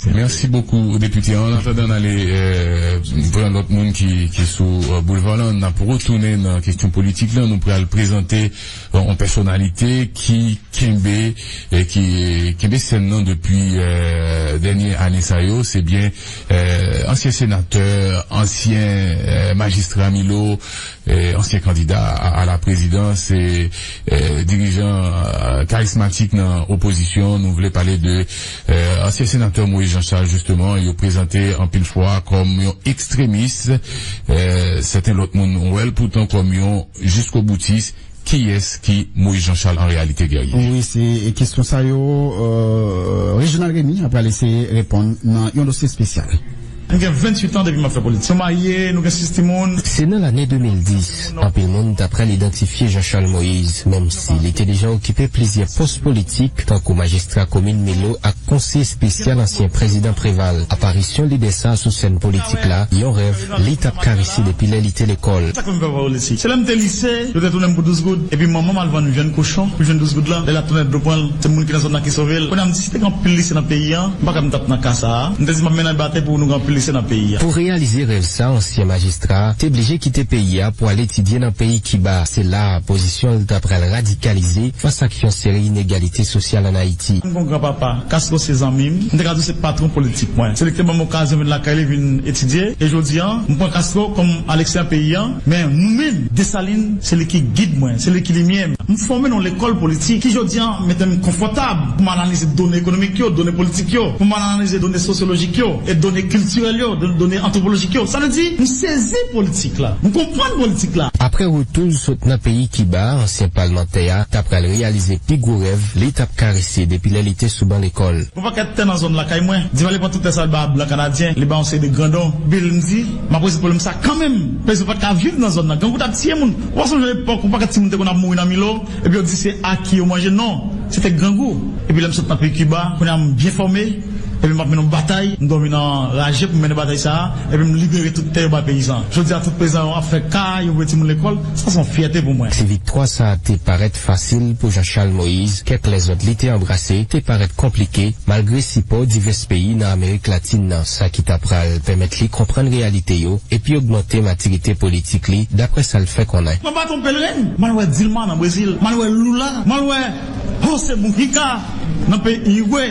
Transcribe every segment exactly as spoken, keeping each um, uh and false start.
Mèsi bokou, depite. An atandan n ale euh, pran lòt moun ki, ki sou euh, boulva lan, n ap retounen nan kesyon politik lan. Nou pral prezante euh, yon pèsonalite ki kenbe, eh, ki kenbe sèn nan depi euh, dènye ane sa yo. Se byen euh, ansyen senatè, ansyen euh, majistra Milo, eh, ansyen kandida a, a la prezidans, e eh, dirijan euh, karizmatik nan opozisyon. Nou vle pale de euh, ansyen senatè Moïse Jean Charles, jisteman, yo prezante anpil fwa kòm yon ekstremis. Euh, sèten lòt moun wè l poutan kòm yon jiskoboutis. Kiyès ki Moïse Jean Charles an reyalite, Guerrier? Wi, se kesyon sa yo euh, Reginald Remy ap pral eseye reponn nan yon dosye espesyal. M gen venntuit an depi m ap fè politik. Nou marye, nou gen sis timoun. Se nan lane de mil dis, anpil moun ta pral idantifye Jean Charles Moïse, menm si li te deja okipe plizyè pòs politik, tankou majistra komin Milo ak konseye espesyal ansyen prezidan Preval. Aparisyon lidè sa a sou sèn politik la, yon rèv li t ap karese depi lè li te lekòl. Sa k fè m fè politik? Se lè m te lise, yo te tounen m pou douz goud, epi manman m al vann vyann kochon pou jwenn douz goud lan. Lè l ap tounen dlo pran l, se moun ki nan zòn nan ki sove l. Kounye a m di, si te gen anpil lise nan peyi a, m pa kwè m t ap nan ka sa a. M te di, m ap mennen batay pou nou gen anpil lise nan peyi a. Pou reyalize rèv sa, ansyen majistra a te blije kite peyi a pou al etidye nan peyi Kiba. Se la a pozisyon l ta pral radikalize fas ak yon seri inegalite sosyal ann Ayiti. M gen yon granpapa, Castro se zanmi m. M te ka di w se patwon politik mwen. Se li ki te ban m okazyon vin lakay li vin etidye. E jodi a, m pran Castro kòm Alex an peyi a. Men mwen menm, Desalin, se li ki gid mwen, se li ki limyè m. M fòme nan yon lekòl politik ki jodi a mete m konfòtab pou m analize done ekonomik yo, done politik yo, pou m analize done sosyolojik yo, e done kiltirèl yo, do- done antwopolojik yo. Sa vle di, m sezi politik la, m konprann politik la. Apre retou l sot nan peyi Kiba, ansyen palmantè a ta pral reyalize pi gwo rèv li t ap karese depi lè li te sou ban lekòl. Yon pakèt tè nan zòn lakay mwen. Divalye pran tout tè sa, l ba blan kanadyen, li ba yon seri de grandon. Epi l di, m ap rezoud pwoblèm sa kanmenm. Pèsonn pa t ka viv nan zòn nan. Grangou t ap tiye moun. Ou pa sonje lepòk, yon pakèt timoun te konn ap mouri nan Milo, epi yo di se aki yo manje. Non, se te grangou. Epi lè m sot nan peyi Kiba, kounye a m byen fòme, epi m ap mennen yon batay, m dòmi nan raje pou m mennen batay sa a, epi m libere tout tè yo bay peyizan. Jodi a, tout peyizan yo ap fè kay, yo voye timoun lekòl, sa se yon fyète pou mwen. Si viktwa sa a te parèt fasil pou Jean Charles Moïse, kèk lèzòt li te anbrase te parèt konplike, malgre sipò divès peyi nan Amerik Latin nan, sa ki ta pral pèmèt li konprann reyalite yo epi ogmante matirite politik li, daprè sa l fè konnen. M al baton pèleren, m al wè Dilma nan Brezil, m al wè Lula, m al wè José Mujica nan peyi Irigwe,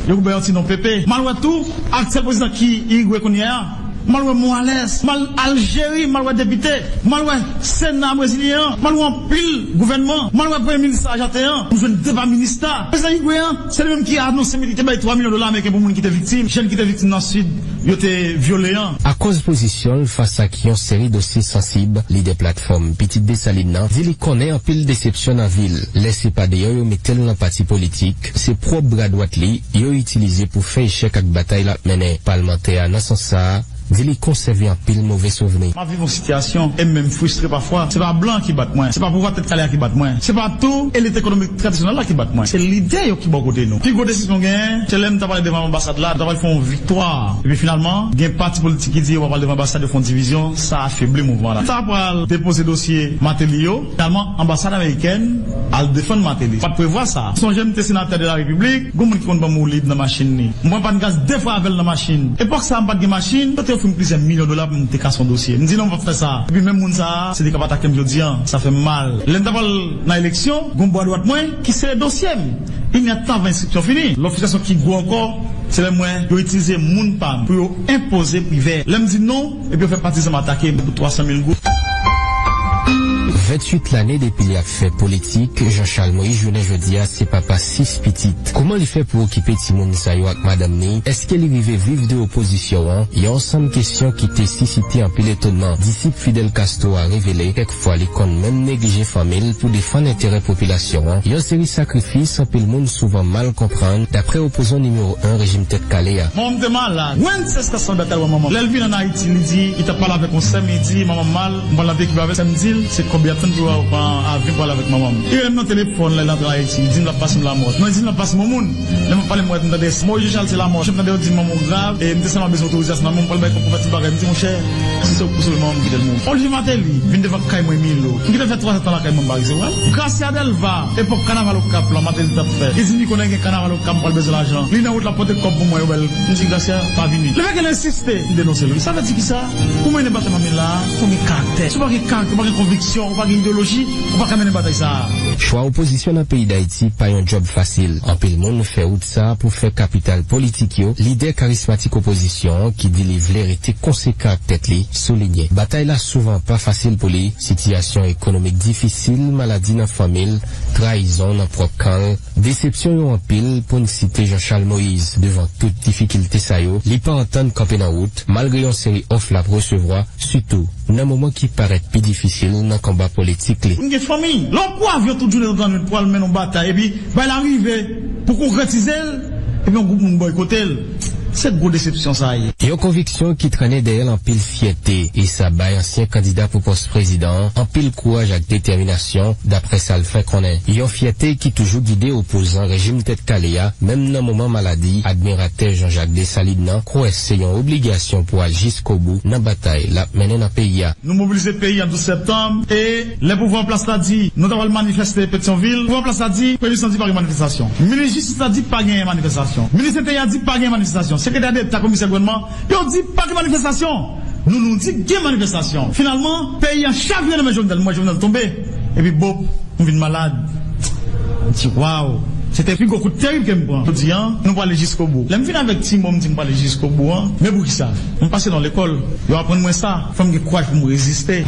yo bay yon ti non Pepe. M al wè tou aktyèl prezidan ki Irigwe kounye a. M al wè Morales, m al Aljeri, m al wè depite, m al wè Sena brezilyen an, m al wè anpil gouvènman, m al wè premye minis ajanten an, m jwenn deba minista. Prezidan Igwe an, se li menm ki anonse li te bay twa milyon dola ameriken pou moun ki te viktim, jèn ki te viktim nan Sid, yo te vyole an. Akoz pozisyon l fas ak yon seri dosye sansib, lidè platfòm Pitit Desalin nan di li konnen anpil desepsyon nan vi l. Lè se pa deyò yo mete l nan pati politik, se pwòp bra dwat li yo itilize pou fè echèk ak batay l ap mennen. Palmantè a, nan sans sa a, di li konsève anpil move souvni. M ap viv yon sitiyasyon e m menm fristre pafwa. Se pa blan ki bat mwen, se pa pouvwa tèt kale a ki bat mwen, se pa tou elit ekonomik tradisyonèl la ki bat mwen. Se lidè yo ki bò kote nou. Pi gwo desepsyon m genyen, se lè m t ap pale devan anbasad la, m t ap pale fè yon viktwa. Epi finalman, gen pati politik ki di yo pa pral devan anbasad, yo fè yon divizyon, sa afebli mouvman la. M ta pral depoze dosye Martelly yo, finalman, anbasad amerikèn al defann Martelly. Pa t prevwa sa. Sonje m te senatè de la repiblik, gon moun ki konn ban m woulib nan machin li. M pran pàn gaz de fwa avè l nan machin. Epòk sa a, m pa t gen machin, yo te ofri m plizyè milyon dola pou m te kase yon dosye. M di non, m p ap fè sa. Epi menm moun sa a, se li k ap atake m jodi a. Sa fè m mal. Lè m t ap al nan eleksyon, gon bwa dwat mwen ki sere dosye m. Inèdtan avan enstriksyon fini. Lè yon sitiyasyon ki gwo ankò, se lè m wè yo itilize moun pa m pou yo enpoze Privè. Lè m di non, epi yo fè patizan m atake m pou twa san mil goud. Venntuit lane depi li ap fè politik, Jean Charles Moïse jounen jodi a se papa sis pitit. Kòman li fè pou okipe timoun sa yo ak madanm ni? Èske li rive viv de opozisyon an? Yon ansanm kesyon ki te sisite anpil etonman. Disip Fidel Castro a revele, kèk fwa li konn menm neglije fanmi l pou defann enterè popilasyon an, yon seri sakrifis anpil moun souvan mal konprann, daprè opozan nimewo en rejim Tèt Kale a. Manman m te malad. Wences Castro Alberta wè manman m. Lè l vin ann Ayiti, li di, li t ap pale avèk yon sè m, li di, manman m mal, m pral nan peyi Kiba avè l. Sè m di l, se kòb yo Tann pou w pran avyon pou al avèk manman m. Li rele m nan telefòn lè l antre Ayiti. Li di m l ap pase m Lamòt. Non, li di m l ap pase m yon moun. Lè m ap pale m wè m tande Moyiz Jean Charles se Lamòt. Jan m tande yo di m manman w grav e m te sèlman bezwen otorizasyon nan men w pou al bay kòb pou fè tout bagay. M di monchè, si se w k pou sove manman m, kite l mouri. Olivier Martelly vin devan kay mwen Milo. M gentan fè twa sèt tan lakay mwen m pa resevwa l. Gracia Delva, epòk kanaval Okap lan Martelly t ap fè. Li di m li konnen gen kanaval Okap m pral bezwen lajan. Li nan wout l ap pote kòb pou mwen yo ba l. M di Gracia pa vini. Lè fè ke l ensiste, m denonse l wi. Sa vle di kisa? Pou mennen batay manmi la, fò gen karaktè. Si w pa gen karaktè, w pa gen konviksyon, w pa gen ideyoloji, ou pa ka mennen batay sa a. Chwa opozisyon nan peyi Dayiti pa yon djòb fasil. Anpil moun fè wout sa a pou fè kapital politik yo. Lidè karismatik opozisyon an ki di li vle rete konsekan ak tèt li, soulinye batay la souvan pa fasil pou li, sitiyasyon ekonomik difisil, maladi nan fanmi l, trayizon nan pwòp kan l, desepsyon yo anpil, pou n site Jean Charles Moïse. Devan tout difikilte sa yo, li pa antann kanpe nan wout, malgre yon seri òf l ap resevwa, sitou nan moman ki parèt pi difisil nan konba politik li. M gen fanmi. Lè w pran avyon tout jounen, tout lannwit pou al mennen yon batay, epi bay la rive pou konkretize l, epi yon gwoup moun bòykote l. Se gwo desepsyon sa ye. Yon konviksyon ki trennen dèyè l anpil fyète, e sa bay ansyen kandida pou pòs prezidan an anpil kouraj ak detèminasyon, daprè sa l fè konnen. Yon fyète ki toujou gide opozan rejim Tèt Kale a, menm nan moman maladi admiratè Jean Jacques Dessalines nan, kwè se yon obligasyon pou al jiskobou nan batay l ap mennen nan peyi a. Nou mobilize peyi an douz septanm, e lè pouvwa an plas la di nou ta pral manifeste Petyonvil, pouvwa an plas la di Premye Minis lan di pa gen manifestasyon. Minis Jistis la di pa gen manifestasyon. Minis Enteryè a di pa gen manifestasyon. Sekretè Deta, Komisè Gouvènman, yo di pa gen manifestasyon. Nou, nou di gen manifestasyon. Finalman, peyi an chavire nan men Jovenel. M wè Jovenel tonbe. Epi bop, m vin malad. M di, waw, se te pi gwo kout terib ke m pran. Jodi a, nou prale jiskobou. Lè m fin avèk ti mo m di m prale jiskobou an, men poukisa? M pase nan lekòl, yo aprann mwen sa. Fò m gen kouraj pou m reziste.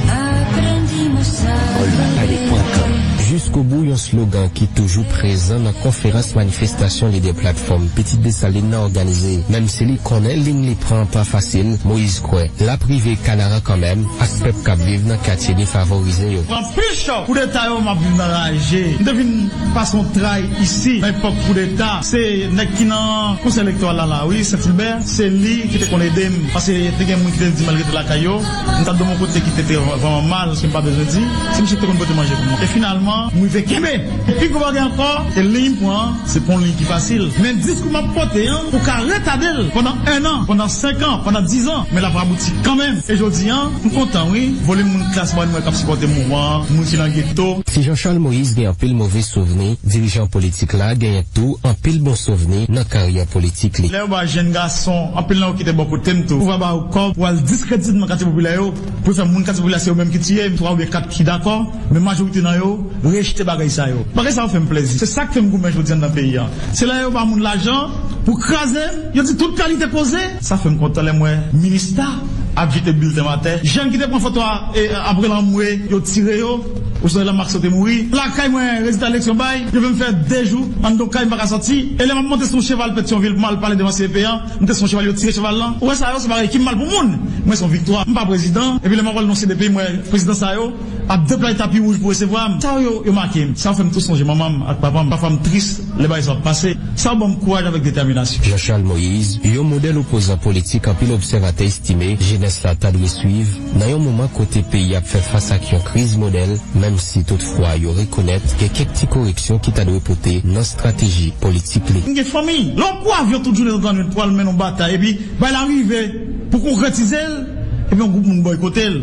Jiskobou, yon slogan ki toujou prezan nan konferans manifestasyon lidè platfòm Pitit Desalin nan òganize. Menm si li konnen liy li pran pa fasil, Moïse kwè l ap rive Kanaran kanmenm ak pèp k ap viv nan katye defavorize yo. Pran pil chòk. Koudeta yo, m ap viv nan raje. M te vin pase yon tray isi nan epòk koudeta. Se nèg ki nan konsèy elektoral la, la, wi, Sent Ilbè. Se li ki te konn ede m. Paske te gen moun ki te di m al rete lakay yo. M t ap dòmi yon kote ki te, te vrèman mal, ke m pa bezwen di. Se misye ki te konn pote manje pou mwen. E finalman, m rive kenbe. E pi gwo bagay ankò, e liy m pran, se pa yon liy ki fasil. Men diskou m ap pote an, ou ka retade l pandan en an, pandan senk an, pandan diz an, men l ap abouti kanmenm. E jodi a, m kontan, wi. Volim moun klas mwayen mwen k ap sipòte mouvman an, moun ki nan geto. Si Jean Charles Moïse gen anpil move souvni, dirijan politik la genyen tou anpil bon souvni nan karyè politik li. Lè yo ba jèn gason, anpil nan yo ki te bò kote m tou, pouvwa ba yo kòb pou al diskredite m nan katye popilè yo, pou fè moun katye popilè se yo menm ki tiye m, twa oubyen kat ki dakò, men majorite nan yo rejte bagay sa yo. Bagay sa yo fè m plezi. Se sa k fè m goumen jodi a nan peyi a. Se lè yo ba moun lajan pou kraze m, yo di tout kalite koze. Sa fè m kontan lè m wè minista ap jete bilten m atè. Jèn ki te pran foto a, e, ap rele anmwe, yo tire yo. Oswè Lamarck Saulté mouri. Lakay mwen, rezilta eleksyon bay, yo fè m fè de jou anndan kay, m pa ka sòti. E lè m ap monte sou cheval Petyonvil pou m al pale devan C E P an, m te sou cheval, yo tire cheval lan. Ou wè sa yo, se bagay ki mal pou moun. Mwen se yon viktwa. M pa prezidan. Epi lè m ap al nan C D P, m wè prezidan sa yo ap deplwaye tapi wouj pou resevwa m. Sa yo, yo make m. Sa fè m tou sonje manman m ak papa m. Pafwa m tris lè bagay sa ap pase. Sa ban m kouraj avèk detèminasyon. Jean Charles Moïse, yon modèl opozan politik anpil obsèvatè estime jenès la ta dwe swiv nan yon moman kote peyi ap fè fas ak yon kriz modèl, menm si toutfwa yo rekonèt gen kèk ti koreksyon ki ta dwe pote nan estrateji politik li. M gen fanmi. Lè w pran avyon tout jounen, tout lannwit pou al mennen yon batay, epi bay la rive pou konkretize l, epi yon gwoup moun bòykote l.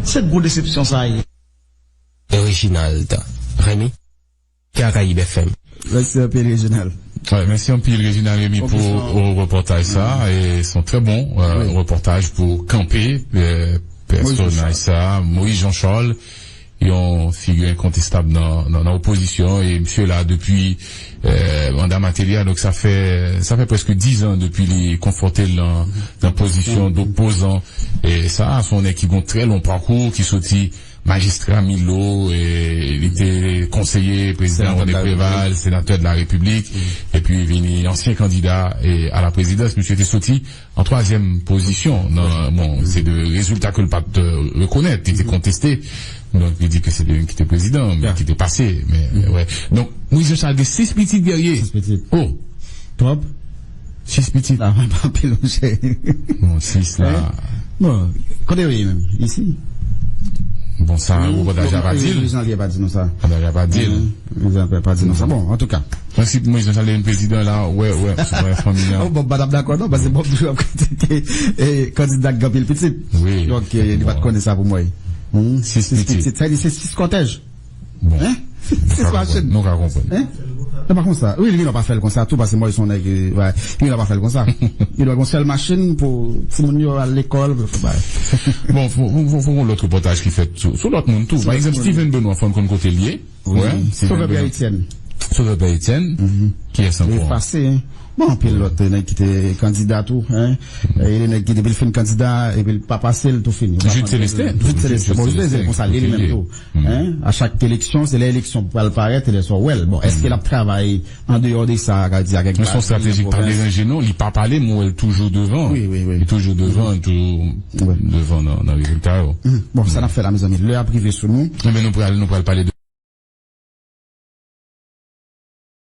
Se gwo desepsyon sa ye. Reginald Remy, Caraïbes F M. Mèsi anpil, Reginald. Wè, mèsi anpil, Reginald Remy, pou, o, repòtaj sa. E se yon trè bon, e, repòtaj pou kanpe, e, pèsonaj sa, Moïse Jean Charles, yon figi enkontestab nan, nan, nan opozisyon. E misye la depi, e, manda Martelly a, donk sa fè, sa fè prèske diz an depi li konfwonte l nan, nan pozisyon dopozan. E sa, se yon nèg ki gon trè lon pakou, ki soti majistra Milo, e li te konseye prezidan René Préval, senatè de la Repiblik, epi vini ansyen kandida, e, a la prezidans. Misye te soti an twazyèm pozisyon nan, bon, se de rezilta ke l pa t, e, rekonèt, li te konteste. Donk, li di ke se te li menm ki te prezidan, men ki te pase, men, wè. Donk, Moïse Jean Charles gen sis pitit, Guerrier. Sis pitit. Oh! Twòp. Sis pitit. Sa, mwen pa anpil, monchè. Bon, sis la. Bon, kote yo ye menm? Isi? Bon, sa, ou pa deja pa di l. Jan li pa di nou sa. Pa deja pa di l. Jan li pa di nou sa. Bon, antouka. Mwen, si mwen, jan li prezidan la, wè, wè, se pa fanmi an. Oh, Bob pa t ap dakò, non, paske Bob toujou ap kritike kandida k gen anpil pitit. Wi. Donk, li pa t konnen sa pou mwen. Sis pitit. Sa di se sis kòtèj. Bon. Hein? Sis machin. Nou ka konprann. Hein? Non, pa konsa. Wi, li pa fè l konsa tou, paske mwen, se yon nèg, li pa fè l konsa. Li dwe gon sèl machin pou timoun yo al lekòl, pou fè bagay. Bon, fò, fò, fò, fò yon lòt repòtaj ki fèt sou, sou lòt moun tou. Pa egzanp, Steven Benoît, fò n konn kote l ye. Wi, Sovè Pè Etienne. Sovè Pè Etienne. Kiyès ankò? Efase, hein. Bon, anpil lòt nèg ki te kandida tou, hein. E nèg ki depi l fin kandida, epi l pa pase, l tou fini. Jude Célestin. Jude Célestin. Bon, Jude Célestin, konsa, li menm tou. Hein? A chak eleksyon, se lè eleksyon pral parèt, e lè sa w wè l. Bon, èske l ap travay an deyò de sa, ka di, ak... Men se yon strateji k pa deranje, non. Li pa pale, men w wè l toujou devan. Wi, wi, wi. Li toujou devan, toujou devan nan, nan rezilta yo. Bon, sa n ap fè la, mezanmi. Lè ap rive sou nou. Enben, nou pral, nou pral pale de